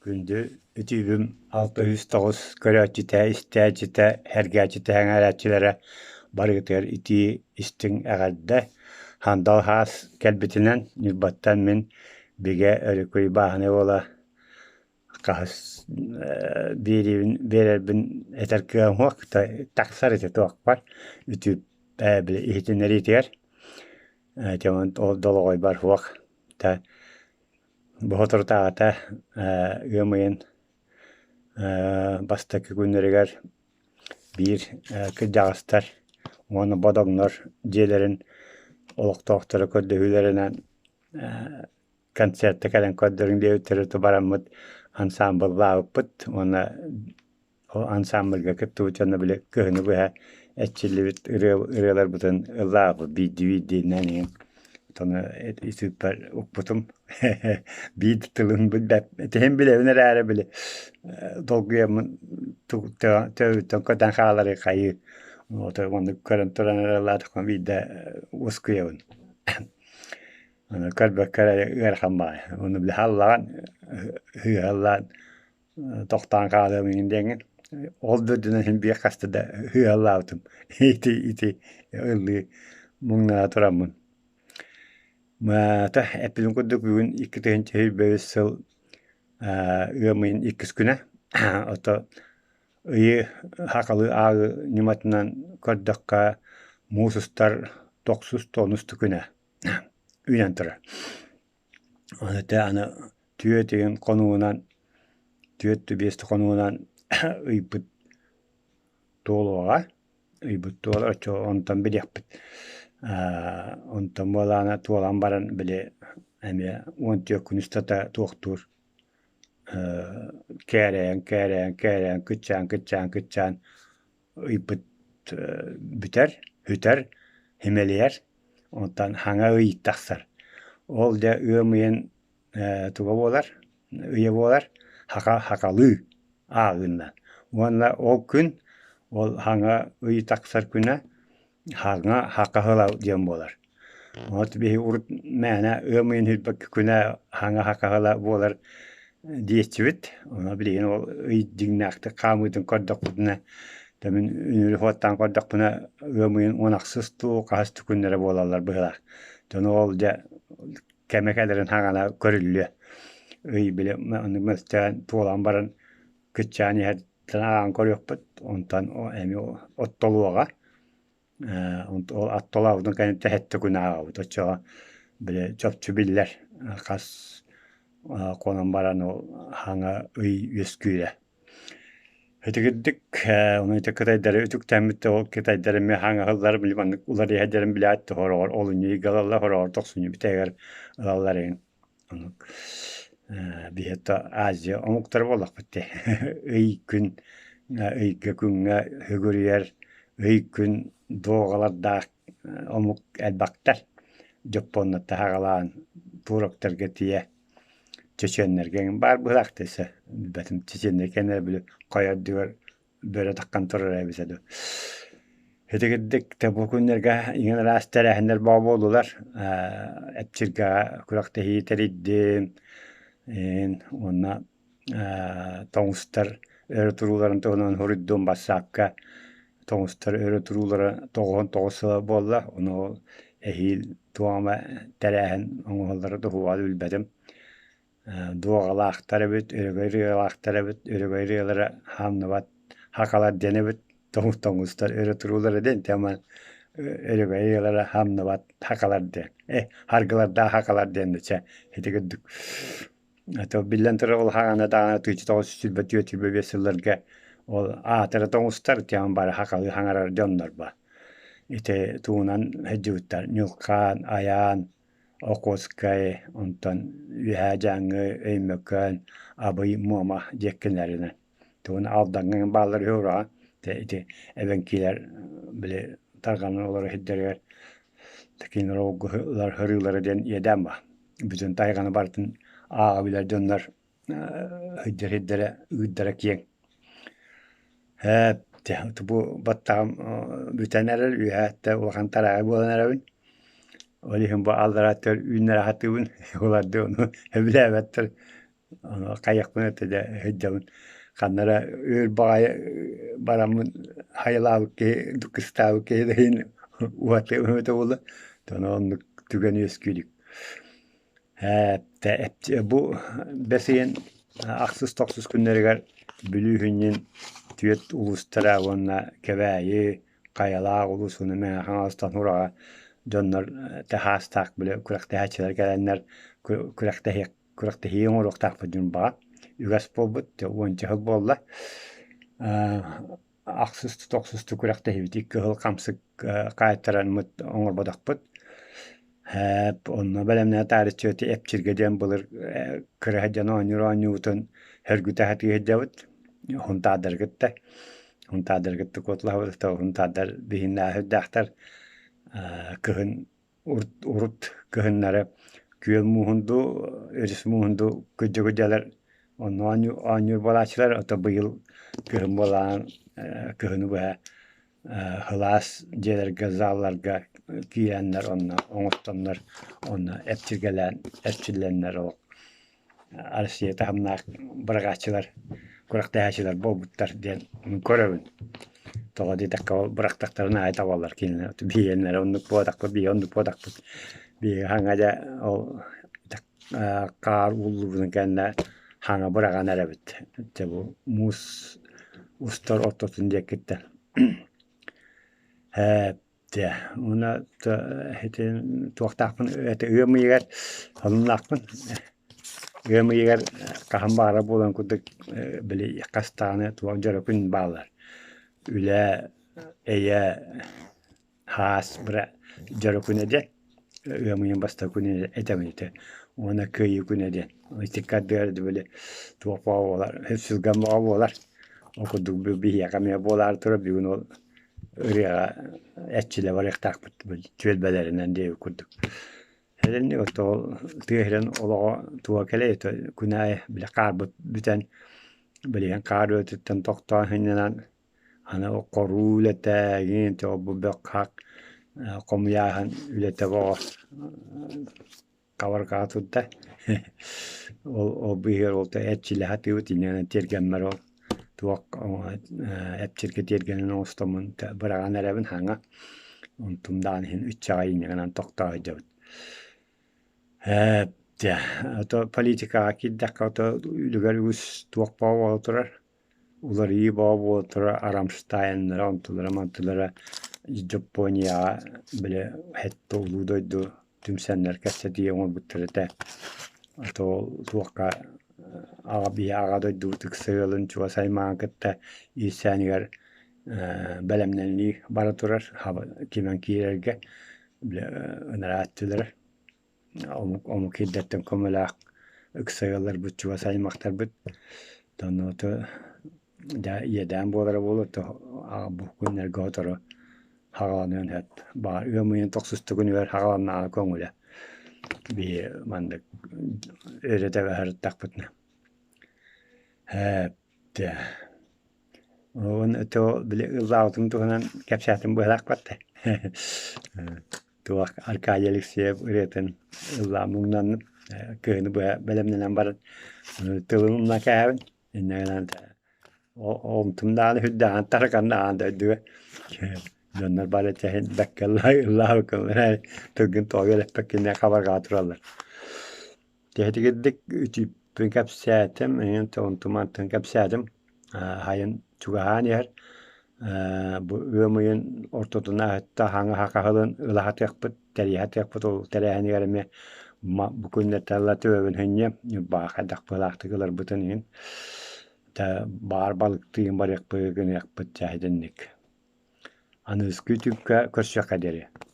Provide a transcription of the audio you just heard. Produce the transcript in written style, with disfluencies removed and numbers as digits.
Күндү үтүүбүм 609 көрөөччүтэ, истээччитэ, сэргээччитэ, сэҥээрээччилэрэ барыгытыгар итии истиҥ эҕэрдэ! Сандал саас кэлбитинэн Ньурбаттан мин Бигэ Өрүкүй бааһынай уола хаһыс биэриибин биэрэрбин этэр кыаҕым суох, тахсар ити туохпар үтүүп били иһитиннэриитигэр ол долоҕойбор суох. Бу соторутааҕыта ыам ыйын бастакы күннэригэр биир кырдьаҕастар уонна бодоҥнор дьиэлэрин олохтоохторо көрдөһүүлэринэн концертка кэлэн көрдөрүҥ диэбиттэрэ бараммыт ансаамбыллаабыппыт уонна Ол ансаамбылга кыттыбыт дьоно били кыһыны быһа эрчиллибит ырыаларбытын ыллаабыт биирдии-биирдиинэн иһин ону итииппэр укпутум биир да тылын билбэт этиһин билэбин эрээри били долгуйаммын төбөбүттэн көтөн хаалары хайыы оннук көрөн туран эрэ ыллаатахпына биирдэ уоскуйабын. Аны көрбөккө эрэ ыарахан баҕайы. Ону били халлаан сыыһаллаан тохтоон хаалыам иҥин диэҥҥин ол да үрдүнэн син биир хаста да ыаллаабытым ити ити ыллыы муҥнана тураммын. Маата эппитим курдук бүгүн 2025 сыл ыам ыйын иккис күнэ. Ото ыйы сахалыы ааҕыы ньыматынан көрдөххө муус устар тохсус тонус күнэ үүнэн турар. Аны аны түөрт ыйын хонугунан, түөрт биэс хонугунан ыйбыт туолуоҕа, ыйбыт туолар оччо онтон билиэхпит. Онтон буолаана туолан баран били эмиэ 14 күн устата туохтуур кээрэйэн кээрэйэн кээрэйэн кыччаан кыччаан кыччаан ыйбыт бүтэр, бүтэр, симэлийэр, онтон хаҥа ый тахсар. Ол дьэ ыам ыйын туга буолар, ыйа буолар, хака хакалыы ааҕыыннан. Уонна ол күн, ол хаҥа ый тахсар күнэ Хаҥа хакаһыла диэн буолар. Вот биһи урут мээнэ ыам ыйын сүүрбэккэ күнэ хаҥа хакаһыла буолар диэччибит. Ону билигин ол ый дьиҥнээхтик хаамыытын көрдөхпүтүнэ, мин үнүрү суоттаан көрдөхпүнэ ыам ыйын уон ахсыс дуу, хаһыс да күннэрэ буолаллар быһыылаах. Дьону ол дьэ кэмэ кэлэрин хаҥана көрүллүө. Ый били оннук мөлтөөн туолан баран кыччаан иһэр ааҕан көрүөхпүт, онтон эмиэ оттолуоҕа, ол оттолообутун кэнниттэн сэттэ күн ааҕабыт, оччоҕо били чопчу биллэр хас хонон баран ол хаҥа ый үөскүүрэ. Итигирдик ону ити кытайдары үтүктэммит ол кытайдар эмиэ хаҥаһыллар били маннык уларыйа сылдьарын билээт хороҕор олунньу ыйга ылаллар, хороҕор тохсунньу бүтэһигэр ылаллар игин. Оннук биһиэхэ Азия омуктара буоллахпыт дии. Ый күн ыйга күҥҥэ сүгүрүйэр, ый күн дуоҕалардаах омук элбэхтэр. Дьоппуоннартан саҕалаан туроктарга тиийэ чеченнэргэ эҥин баар быһыылаах дии өссө. Билбэтим чеченнэр кэннэ били хайа үрдүгэр бөрө таххан турара эбитэ дуу. Итигирдик да бу күннэргэ иҥэн араас тэрээһиннэр боо буоллулар. Эпчиргэҕэ күрэхтэһии тэрийдим. Уонна тоҥустар өрө турууларын туһунан суруйдум бассаапка. Тоҥустар өрө туруулара 99 сыла буолла. Ону эһиил туох эмэ тэрээһин оҥоһуллара туһугар билбэтим. Дуоҕалаахтар эбит, өрөгөй ырыалаахтар эбит, өрөгөй ырыалара хаамныбат хакалар диэн эбит, тоҥус тоҥустар өрө туруулара диэн тема өрөгөй ырыалара хаамныбат хакалар диэн, э харгылардаах хакалар диэн чэ ити курдук. Это биллэн турар ол хаҕана даҕаны 1924 сылларга ол аатыра тоҥустар тема бары хакалыы хаҥарар дьоннор ба. Ити тугунан сылдьыбыттар Ньулхаан, Айаан, Охотскай, онтон Үөһээ Дьааҥы, Өймөкөөн, Абый, Муома диэккилэринэн. Тугун Алдаҥҥа бааллар үһү ураҕа. Ити эбэҥкилэр били тарҕанан олорор сирдэригэр кинилэр ылар диэн иэдээн баар. Бүтүн тайҕаны барытын ааҕа билэр дьоннор сылдьар сирдэрэ ыырдара киэҥ. Ээ, бу баттаҕым бүтэн эрэр, үөһээттэ улахан тараайа буолан эрэбин. Ол иһин бу алларааттар үүннэрэ сатыыбын, уларды ону сөбүлээбэттэр. Ону хайыахпын этэ дьэ сылдьабын ханна эрэ үөр баҕайы бараммын хайалаабыт киһи кыстаабыт киһи да иһин уһатыам эбитэ буолла. Ону оннук түгэн үөскүү илик. Бу бэс ыйын ахсыс-тохсус күннэригэр Бүлүү сүнньүн түөрт улуустара уонна Кэбээйи, Хайалаах улуус уонна Мэҥэ Хаҥаластан Ураҕа дьоннор таһаастаах били күрэхтэһээччилэр кэлэннэр күрэхтэһиэх күрэхтэһии оҥоруохтаахпыт Ньурбаҕа. Үгэс буолбут, уонча сыл буолла. Ахсыс тохсустук күрэхтэһиибит икки сыл хамсык хаайтараммыт оҥорботохпут. Онно бэлэмнэнэ таарыччы эпчиргэ диэн былыр кыра сылдьан оонньуур оонньуубутун сөргүтэ сатыы сылдьабыт. Хунтаардары кытта. Хунтаардары кытта куоталаһабыт. Хунтаардар биһиннээҕи сүрдээхтэр. Кыһын Урут кыһыннары күөл мууһун дуу, өрүс мууһун дуу күдьү-күдьэлэр онно оонньуур буолааччылар, ото быйыл кыһын буолан кыһыны быһа сылаас дьиэлэргэ, залларга киирэннэр онно оҥостоннор, онно эпчиргэлээн эрчиллэннэр олох Россия таһымнаах быраҕааччылар, күрэхтэһээччилэр буолбуттар диэн көрөбүн. Тоҕо диэтэххэ ол бырахтахтарын аайы табаллар кинилэр биһиэннэрэ оннук буотахпыт, биһиги оннук буотахпыт. Биһиги хаҥа дьэ ол хаар ууллубутун кэннэ хаҥа быраҕан эрэбит. Дьэ бу муус устар ортотун диэкиттэн. Дьэ, уонна ити туохтаахпын это ыам ыйыгар сонуннаахпын. Ыам ыйыгар хаһан баҕарар буолан курдук били хас даҕаны туох дьоро күн бааллар. Үлэ, эйэ, хаас быра дьоро күнэ диэн ыам ыйын бастакы күнэ этэбин ити. Уонна кыайыы күнэ диэн. Итиккэ ардыгар били туох бөҕө буолар, сүргэн бөҕө буолар. Ол курдук биһиэхэ эмиэ буолаары турар бүгүн ол ырыаҕа эрчиллэ барыахтаахпыт түөлбэлэринэн диэбит курдук. Эрэнник оттоо тыа сирин олоҕо туга кэлэй күн аайы били хаарбыт бүтэн билигин хаар үлэтиттэн тохтоон сынньанан аны хоруу үлэтэ эҥин бу бөх хах хомуйааһын үлэтэ бөҕө хабарҕаҕа турда. Ол ол быыһыгар ол эрчиллэ сатыыбыт инньэ тиэргэммэр ол туох эпчиргэ тиэргэнин оҥостоммун быраҕан эрэбин хаҥа. Онтум даҕаны иһин үччэҕэй инньэ гынан тохтоо сылдьабыт. Ээ дьэ, ото политикаҕа киирдэххэ ото үлүгэр үгүс туох буола турар. Уларыйыы бөҕө буола турар Рамштайннара, онтулара-мантылара Дьоппуоньяҕа били сэттэ улуу дойду түмсэннэр кэпсэтии оҥорбуттар этэ. А то туохха аҕа биһи аҕа дойдубут ыкса ыалын чугас аймаҕын кытта иирсээнигэр бэлэмнэнии бара турар кимэн киирэргэ били ынараа өттүлэрэ. Омук омук сирдэртэн көмөлөөх ыкса ыалларбыт, чугас аймахтарбыт Онуота дьэ иэдээн буолара буолуо то бу күннэргэ сотору хаҕаланыан сөп. Баҕар ыам ыйын тохсус күнүгэр хаҕаланнаҕына көҥүлэ. Биһи маннык өрө тэбэ сырыттахпытына. Ээ дьэ уонна то били ыллаабытым туһунан кэпсээтим быһалаах барда. Туох Аркадий Алексеев ырыатын ыллаан муҥнанным, кыһыны быһа бэлэмнэнэн баран тылын умна кээһэбин. Инньэ гынан онтум даҕаны сүрдээҕин тараканнаан дойдуга дьоннор бары чэһин бэккэ ыллаабыккын эрээри тылгын тоҕо үөрэппэккин диэн хабарҕаҕа тураллар. Киһитигирдик үтүппүн кэпсээтим, эҥин онтум-мантын кэпсээтим. Сайын чугаһаан иһэр. Бу ыам ыйын ортотун аһытта хаҥа хахаһылын ыла сатыахпыт, тэрийэ сатыахпыт. Ол тэрээһинигэр эмиэ бу күннэртэн ыла төбөбүн сынньыам, Ньурбаҕа хайдах быһыылаахтык ыларбытын иһин. Баар балыктыын барыахпыт, гыныахпыт, чэ итинник. Аныгыскы үтүккэ көрсүөххэ диэри.